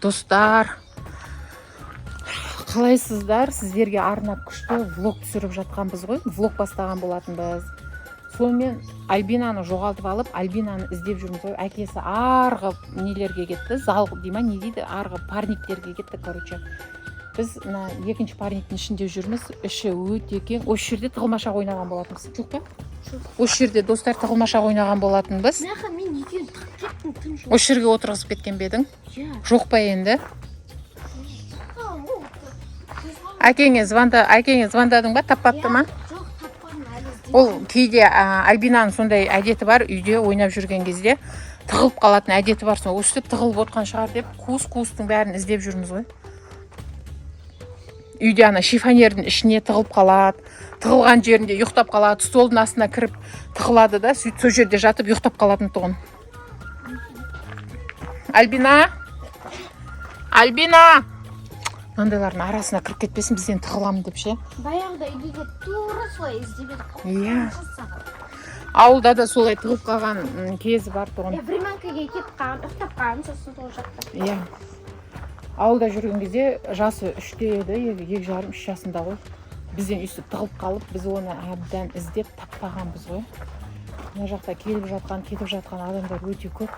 Достар, қалайсыздар? Сіздерге арнап күшті влог түсіріп жатқанбыз ғой, влог бастаған болатынбыз. Сонымен Альбинаны жоғалтып алып, Альбинаны іздеп жүрміз ғой. Әкесі арғы нелерге кетті, зал дей ма, не дейді, арғы парниктерге кетті. Короче, біз мына екінші парниктің ішінде жүрміз. Іші өте кең. Осы жерде тығылмашақ ойнаған болатынбыз, жоқ па? Осы жерде, достар, тығылмашақ ойнаған болатынбыз. Мына мен екеуін тығып кеттім, тым жоқ. Осы жерге отырғызып кеткен бе едің? Иә. Жоқ па енді? Әкеңе звонда, әкеңе звондадың ба, таппапты ма? Жоқ, таппадым әлі, іздеймін. Ол кейде Альбинаның сондай әдеті бар, үйде ойнап жүрген кезде тығылып қалатын әдеті бар. Сол өстіп тығылып отқан шығар деп қуыс қуыстың бәрін іздеп жүрміз ғой. Үйде ана шифонердің ішіне тығылып қалады, тығылған жерінде ұйықтап қалады, столдың астына кіріп тығылады да, сөйтіп сол жерде жатып ұйықтап қалатын тұғын. Альбина, Альбина, мынандайлардың арасына кіріп кетпесін, бізден тығыламын деп ше. Баяғыда үйде де тура солай іздеп едік қой. Иә. Қанша сағат. Ауылда да солай тығылып қалған кезі бар тұғын. Иә, времянкаға кетіп қалған, ұйықтап қалған, сосын сол жақта. Иә, ауылда жүрген кезде жасы 3-те еді, 2,5, 3 жасында ғой. Бізден өйстіп тығылып қалып, біз оны әбден іздеп таппағанбыз ғой. Мына жақта келіп жатқан, кетіп жатқан адамдар өте көп.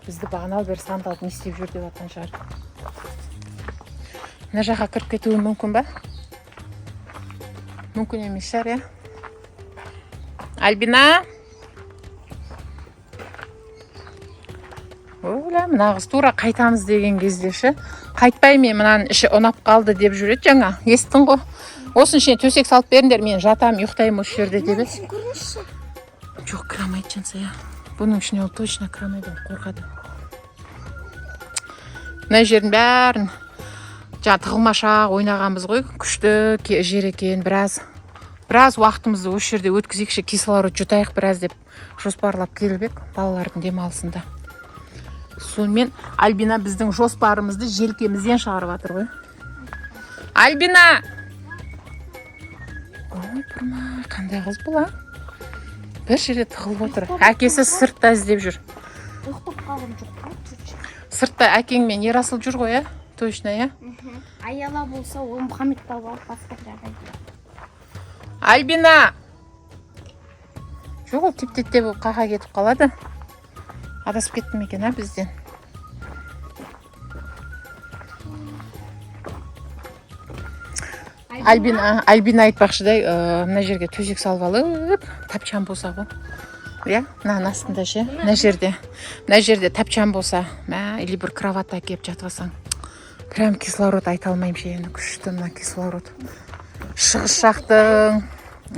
Бізді бағаналы бері сандалып не істеп жүр деп жатқан шығар. Мына жаққа кіріп кетуі мүмкін ба? Мүмкін емес шығар, иә. Альбина, Оля, мына қыз тура қайтамыз деген кезде ше, қайтпай, мен мынаның іші ұнап қалды деп жүреді. Жаңа естің ғой, осының ішіне төсек салып беріңдер, мен жатамын, ұйықтаймын осы жерде деп еді. Ішін көріңізші. Жоқ, кіре алмайды Жансая, бұның ішіне ол точно кіре алмайды, ол қорқады. Мына жердің бәрін жаңа тығылмашақ ойнағанбыз ғой, күшті жер екен. Біраз уақытымызды осы жерде өткізейікші, кислород жұтайық біраз деп жоспарлап келіп едік балалардың демалысында. Сонымен Альбина біздің жоспарымызды желкемізден шығарып жатыр ғой. Альбина, ойпырмай, қандай қыз бұл, а? Бір жерде тығылып отыр, әкесі сыртта іздеп жүр. Ұйықтап қалған жоқ па? Точно. Сыртта әкең мен Ерасыл жүр ғой, иә, точно, иә. Аяла болса, ол Мұхаммед тауып алып басқа жаққа. Альбина, жоқ, ол тип болып қақа кетіп қалады. Адасып кетті ме екен, а, бізден? Альбина, Альбина айтпақшыдай, мына жерге төсек салып алып, тапчан болса ғой, иә, мынаның астында ше, мына жерде тапчан болса мә, или бір кровать әкеліп жатып алсаң, прям кислород айта алмаймын ше енді, күшті мына кислород. Шығыс жақтың,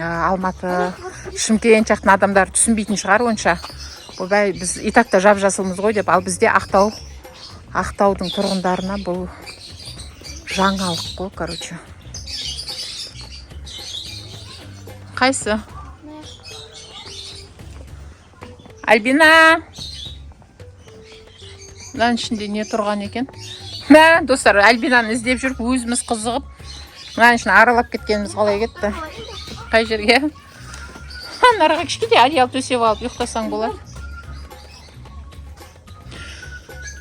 Алматы, Шымкент жақтың адамдары түсінбейтін шығар онша, ойбай, біз и так та жап жасылмыз ғой деп. Ал бізде Ақтаудың тұрғындарына бұл жаңалық қой, короче. Қайсы? Альбина, мынаның ішінде не тұрған екен? Мә, достар, Альбинаны іздеп жүріп, өзіміз қызығып, мынаның ішін аралап кеткеніміз қалай кетті? Қай жерге? Мынаға кішкентай одеяло төсеп алып ұйықтасаң болады.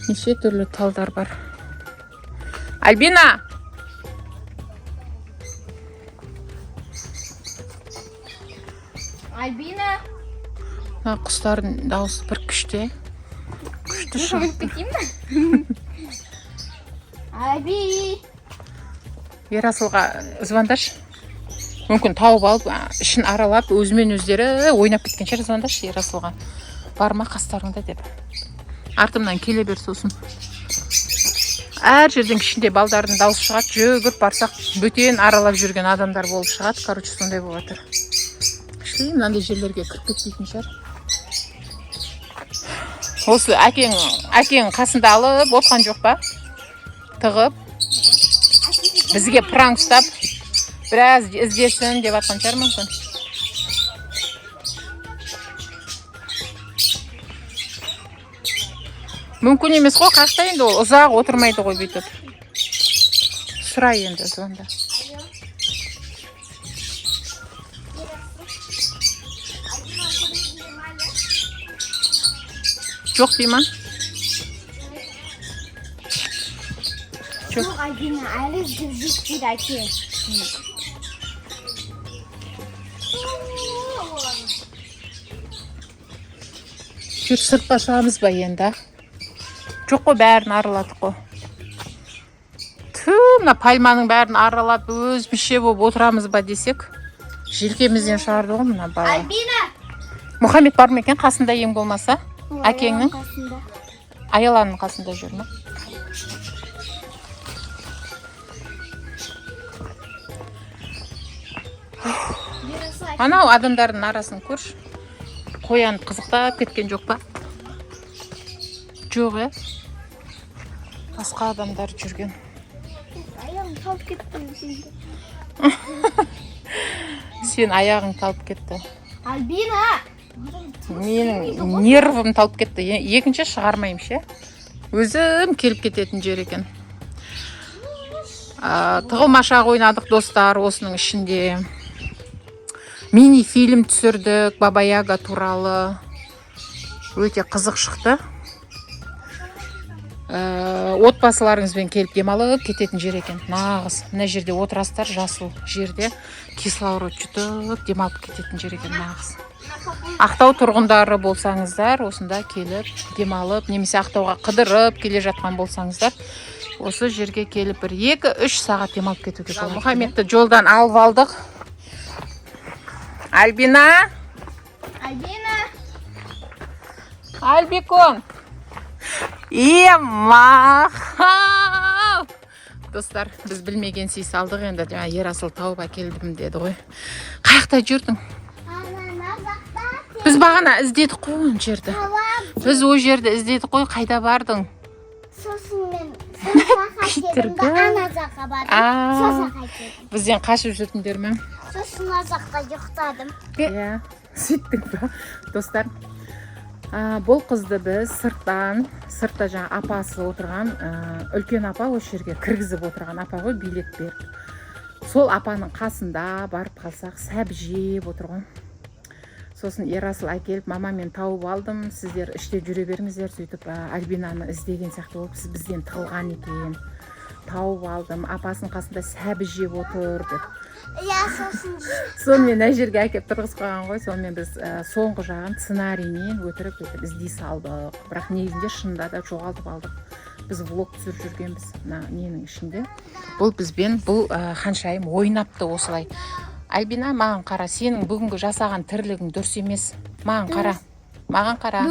Неше түрлі талдар бар. Альбина, Альбина. Мына құстардың дауысы бір күшті, күшті шығып. Кетейін бе? Аби. Ерасылға звондашы, мүмкін тауып алып, ішін аралап, өзімен өздері ойнап кеткен шығар. Звондашы Ерасылға, бар ма қастарыңда деп. Артымнан келе бер. Сосын әр жерден кішкентай балдардың дауысы шығады, жүгіріп барсақ, бөтен аралап жүрген адамдар болып шығады. Короче, сондай болып жатыр. Кішкене мынандай жерлерге кіріп кетпейтін шығар. Осы әкең қасында алып отқан жоқ па, тығып, бізге пранк ұстап, біраз іздесін деп жатқан шығар мүмкін. Мүмкін емес қой, қашта енді, ол ұзақ отырмайды ғой бүйтіп. Сұра енді, звонда. Жоқ дей ма? Жоқ. Жоқ, Альбина әлі іздеп жетпейді, әке. Жүр, сыртқа шығамыз ба енді, а? Жоқ қой, бәрін араладық қой. Ту, мына пальманың бәрін аралап, өзімізше болып отырамыз ба десек, желкемізден шығарды ғой мына бала. Альбина! Мұхаммед бар ма екен қасында, ең болмаса әкеңнің? Қасында. Аяланың қасында жүр ма? Анау адамдардың арасын көрші, қоян қызықтап кеткен жоқ па? Жоқ, иә, басқа адамдар жүрген. Аяғым талып кетті енді. Сен аяғың талып кетті. Альбина! Менің нервім талып кетті. Екінші шығармаймын ше, өзім келіп кететін жер екен. Тығылмашақ ойнадық, достар, осының ішінде мини фильм түсірдік Баба Яга туралы, өте қызық шықты. Отбасыларыңызбен келіп демалып кететін жер екен нағыз. Мына жерде отырасыздар, жасыл жерде кислород жұтып, демалып кететін жер екен нағыз. Ақтау тұрғындары болсаңыздар, осында келіп демалып немесе Ақтауға қыдырып келе жатқан болсаңыздар, осы жерге келіп бір 2-3 сағат демалып кетуге болады. Мұхаммедті жолдан алып алдық. Альбина! Альбина! Альбикон! Емаха! Достар, біз білмеген сый салдық енді. Жаңа Ерасыл тауып әкелдім деді ғой. Қай жақта жүрдің? Ана жақта. Біз бағана іздедік қой ана жерді. Біз ол жерді іздедік қой, қайда бардың? Сосын мен сол жаққа келдім да, Күйдірді. ана жаққа бардым. А. Сол жаққа келдім. Бізден қашып жүрдіңдер ме? Сосын ана жақта ұйықтадым. Иә, сөйттің ба? Достар, бұл қызды біз сырттан, сыртта жаңа апасы отырған, үлкен апа, осы жерге кіргізіп отырған апа ғой, билет беріп. Сол апаның қасында барып қалсақ, сәбіз жеп отыр ғой. Сосын Ерасыл әкеліп, мама, мен тауып алдым, сіздер іште жүре беріңіздер, сөйтіп Альбинаны іздеген сияқты болып, сіз бізден тығылған екен. Тауып алдым, апасының қасында сәбіз жеп отыр деп. Иә, сосын Сонымен мына жерге әкеліп тұрғызып қойған ғой. Сонымен біз соңғы жағын сценариймен өтірік өйтіп іздей салдық, бірақ негізінде шынында да жоғалтып алдық. Біз влог түсіріп жүргенбіз мына ненің ішінде. Бұл бізбен, бұл ханшайым ойнапты осылай. Альбина, маған қара, сенің бүгінгі жасаған тірлігің дұрыс емес. Маған қара, маған қара.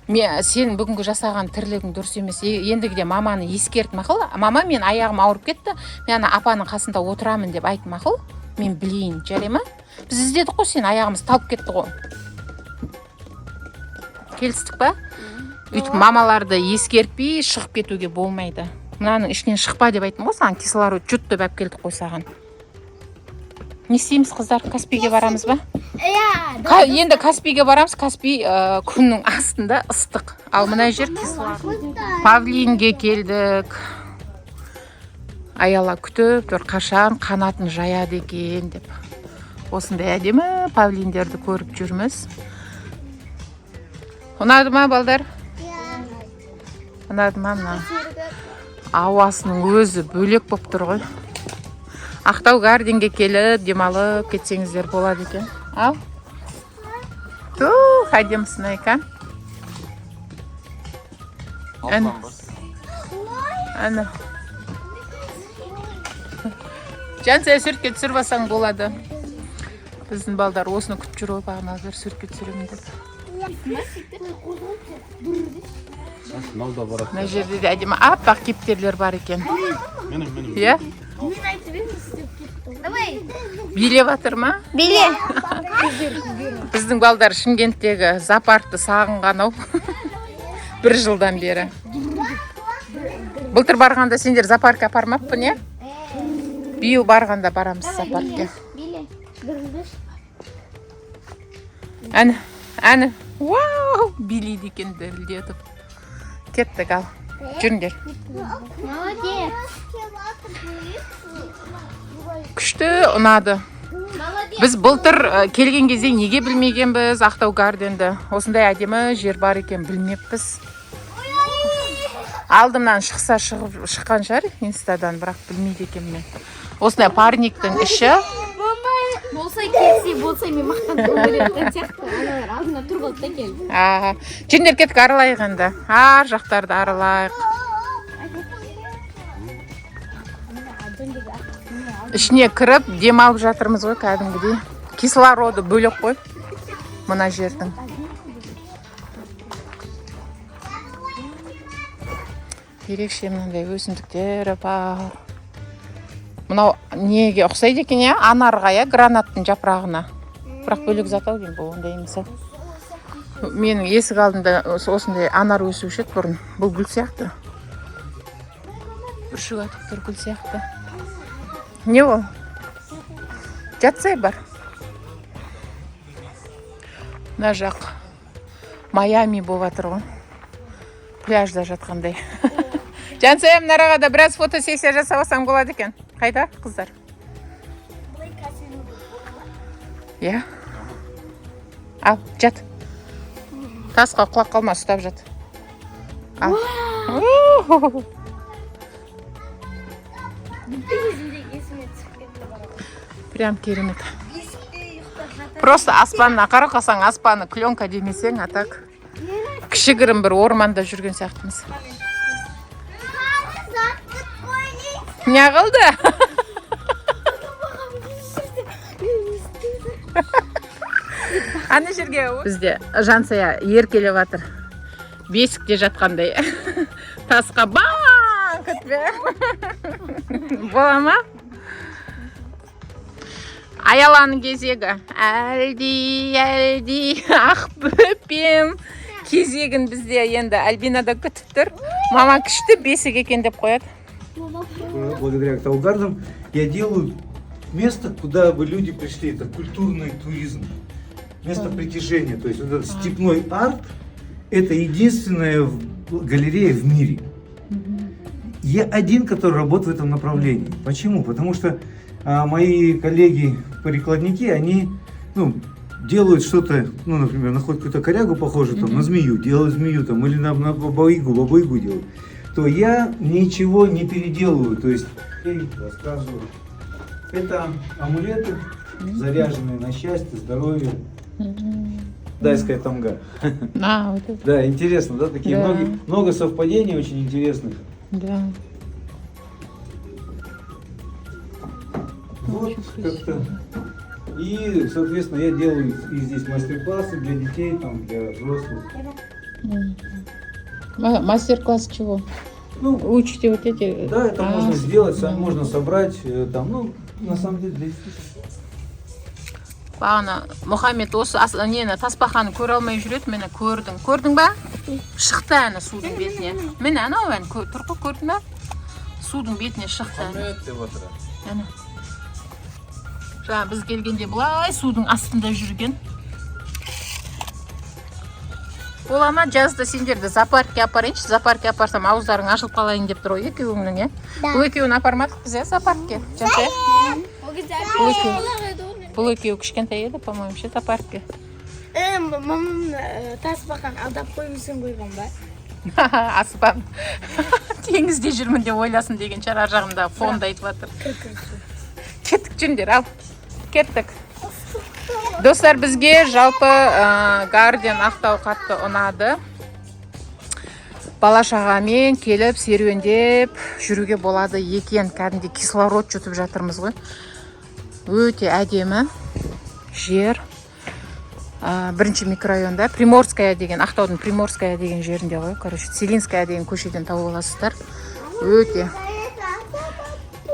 Ме, сенің бүгінгі жасаған тірлігің дұрыс емес. Ендігіде маманы ескерт, мақұл? Мама, мен аяғым ауырып кетті, мен ана апаның қасында отырамын деп айт, мақұл? Мен білейін, жарай ма? Біз іздедік қой сені, аяғымыз талып кетті ғой. Келістік па? Өйтіп мамаларды ескертпей шығып кетуге болмайды. Мынаның ішінен шықпа деп айттым ғой саған, кислород жұт деп алып келдік қой саған. Не істейміз, қыздар, Каспийге барамыз ба? Иә. Енді Каспийге барамыз. Каспий күннің астында ыстық, ал мына жер кислород. Павлинге келдік. Аяла күтіп тұр, қашан қанатын жаяды екен деп. Осындай әдемі павлиндерді көріп жүрміз. Ұнады ма, балдар? Иә. Ұнады ма? Мына ауасының өзі бөлек болып тұр ғой. Ақтау Гарденге келіп демалып кетсеңіздер болады екен. Ал тух, әдемісің, Айка. Әне, әне. Жансая, суретке түсіріп алсаң болады. Біздің балдар осыны күтіп жүр ғой бағана бері, суретке түсіремін деп. Мынау да барады. Мына жерде де әдемі аппақ кептерлер бар екен. Міне, міне. Иә. Мен айтып едім, істеп кетті. Давай. Билеп жатыр ма? Биле. Біздің балдар Шымкенттегі зоопаркты сағынған ау бір жылдан бері. Былтыр барғанда сендер зоопаркке апармаппын, иә? Биыл барғанда барамыз зоопаркке. Биле. Дұрыс. Әні, әні, вау, билейді екен дірілдетіп. Кеттік, ал, жүріңдер. Молодец. Күшті, ұнады. Молодец. Біз былтыр келген кезде неге білмегенбіз Ақтау Гарденді? Осындай әдемі жер бар екен, білмеппіз. Алдымнан шықса, шығып шыққан шығар инстадан, бірақ білмейді екенмін мен. Осындай парниктің іші. Болса келсе, болса, мен мақтанып беретін сияқты. Аналар алдына тұрып алды да келді. А, жүріңдер, кеттік, аралайық енді. Ар жақтарды аралайық. Ішіне кіріп демалып жатырмыз ғой кәдімгідей. Кислороды бөлек қой мына жердің. Ерекше мынандай өсімдіктері бар. Мынау неге ұқсайды екен, иә? Анарға, иә, гранаттың жапырағына. Бірақ бөлек зат ау деймін, бұл ондай емес ау. Менің есік алдымда осындай анар өсуші еді бұрын. Бұл гүл сияқты. Бүршік атып тұр, гүл сияқты. Не ол? Жатсай, бар. Мына жақ Майами болып жатыр ғой. Пляжда жатқандай. Жансая, мына араға да біраз фотосессия жасап алсаң болады екен. Қайда қыздар? Иә. Ал, жат. Тасқа құлап қалма, ұстап жат. Ал. Уху. Есіме түсіп кетті. Прям керемет. Просто аспанына қарап қалсаң, аспаны пленка демесең, а так кішігірім бір орманда жүрген сияқтымыз. Не қылды? Ана жерге бізде Жансая еркелеп жатыр. Бесікте жатқандай. Тасқа баңк етпе. Бола ма? Аяланың кезегі. Әлди, әлди, ақ бөпем. Кезегін бізде енді Альбина да күтіп тұр. Мама, күшті бесік екен деп қояды. Благодаря Актаугардам я делаю место, куда бы люди пришли. Это культурный туризм. Место притяжения. То есть вот этот степной арт – это единственная галерея в мире. Я один, который работает в этом направлении. Почему? Потому что мои коллеги-прикладники, они, ну, делают что-то, ну, например, находят какую-то корягу, похожую там на змею, делают змею там, или на бабу-ягу, бабу-ягу делают. То я ничего не переделываю. То есть я рассказываю. Это амулеты, заряженные на счастье, здоровье. Дайская тамга. А, вот это. Да, интересно, да, такие Да. много совпадений очень интересных. Да. Вот Очень как-то. И, соответственно, я делаю и здесь мастер-классы для детей, там, для взрослых. Мастер-класс чего? Ну, Учите вот эти? да, это А, можно сделать, сам да. можно собрать, там, ну, на самом деле, для детей. Бағана Мұхаммед осы нені, тасбақаны көре алмай жүреді. Міне, көрдің, көрдің ба? Шықты әні судың бетіне. Міне, анау әні тұр ғой, көрдің ба? Судың бетіне шықты әні. Деп отыр. Әні, жаңа біз келгенде былай судың астында жүрген. Бола ма? Жазда сендерді зоопаркке апарайыншы. Зоопаркке апарсам, ауыздарың ашылып қалайын деп тұр ғой екеуіңнің, иә? Бұл екеуін апармадық біз, иә, зоопаркке, Жансая? Ол кезде Бұл екеуі, бұл екеуі кішкентай еді, по моему, ше, зоопаркке. Мамам тасбақаны алдап қоймысың қойған ба? Аспан теңізде жүрмін деп ойласын деген шығар, ар жағында фонда айтып жатыр. Кеттік, жүріңдер, ал, кеттік. Достар, бізге жалпы Гарден Ақтау қатты ұнады. Бала шағамен келіп серуендеп жүруге болады екен. Кәдімгідей кислород жұтып жатырмыз ғой. Өте әдемі жер. Бірінші микрорайонда, Приморская деген, Ақтаудың Приморская деген жерінде ғой. Короче, Целинская деген көшеден тауып аласыздар. Өте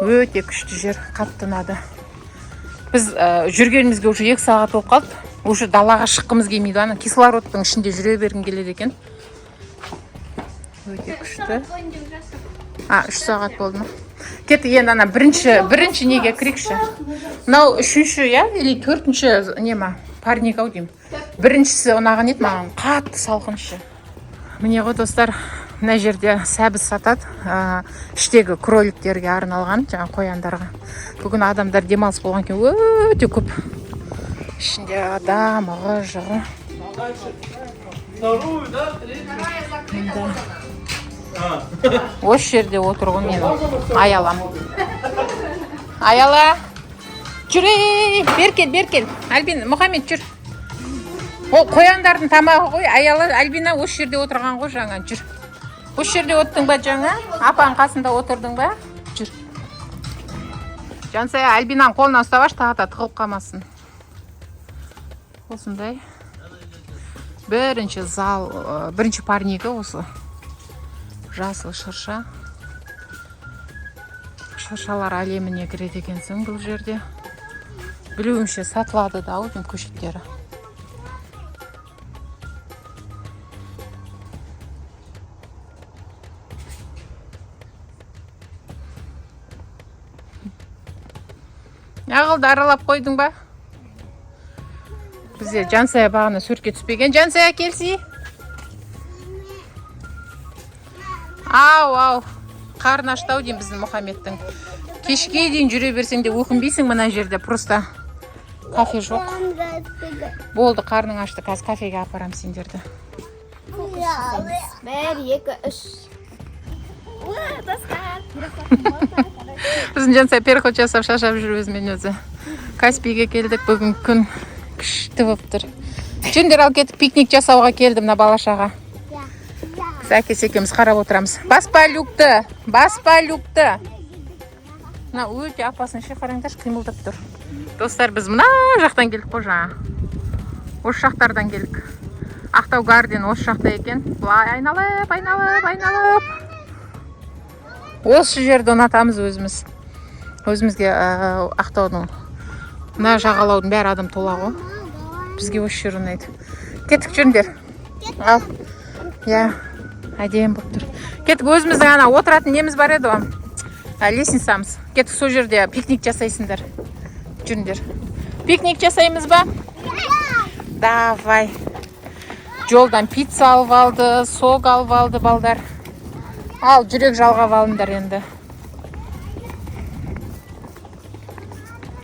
өте күшті жер, қатты ұнады. Біз жүргенімізге уже 2 сағат болып қалды. Уже далаға шыққымыз келмейді, ана кислородтың ішінде жүре бергім келеді екен. Өте күшті. А, 3 сағат болды ма? Кеттік енді, ана бірінші неге кірейікші. Мынау үшінші, иә, или төртінші не ма, парник ау деймін. Біріншісі ұнаған еді маған, қатты салқыншы. Міне ғой, достар, мына жерде сәбіз сатады, іштегі кроликтерге арналған, жаңағы қояндарға. Бүгін адамдар демалыс болған кейін өте көп ішінде адам, ығы жығы. Мында. Осы жерде отыр ғой менің Аялам. Аяла, жүр, ей, бері кел, бері кел. Альбина, Мұхаммед, жүр. Ол қояндардың тамағы ғой. Аяла, Альбина осы жерде отырған ғой жаңа. Жүр. Осы жерде отырдың ба жаңа? Апаның қасында отырдың ба? Жүр. Жансая, Альбинаның қолынан ұстап алшы, тағы да тығылып қалмасын. Осындай. Бірінші зал, бірінші парнигі осы. Жасыл шырша. Шыршалар әлеміне кіреді екенсің бұл жерде. Білуімше, сатылады да ау деймін көшеттері. Неғылды, аралап қойдың ба? Бізде Жансая бағана суретке түспеген. Жансая, келсей. Ау, ау. Қарны ашты ау деймін біздің Мұхаммедтің. Кешке дейін жүре берсең де өкінбейсің мына жерде. Просто кафе жоқ. Болды, қарның ашты. Қазір кафеге апарам сендерді. Бір, екі, үш. Уа, тасқа. Біздің Жансая переход жасап шаршап жүр өзімен өзі. Каспийге келдік. Бүгін күн күшті болып тұр. Жүріңдер, ал кеттік, пикник жасауға келді мына бала шаға. Біз әкесі екеуміз қарап отырамыз. Баспа люкті, баспа люкті. Мына өте опасный ше, қараңдаршы, қимылдап тұр. Достар, біз мына жақтан келдік қой жаңа. Осы жақтардан келдік. Ақтау Гарден осы жақта екен. Былай айналып, айналып, айналып. Осы жерді ұнатамыз өзіміз. Өзімізге Ақтаудың мына жағалаудың бәрі адам тола ғой. Бізге осы жер ұнайды. Кеттік, жүріңдер. Ал. Иә, әдемі болып тұр. Кеттік, өзіміздің ана отыратын неміз бар еді ғой. Лестницамыз. Кеттік, сол жерде пикник жасайсыңдар. Жүріңдер. Пикник жасаймыз ба? Давай. Жолдан пицца алып алды, сок алып алды балдар. Ал, жүрек жалғап алыңдар енді.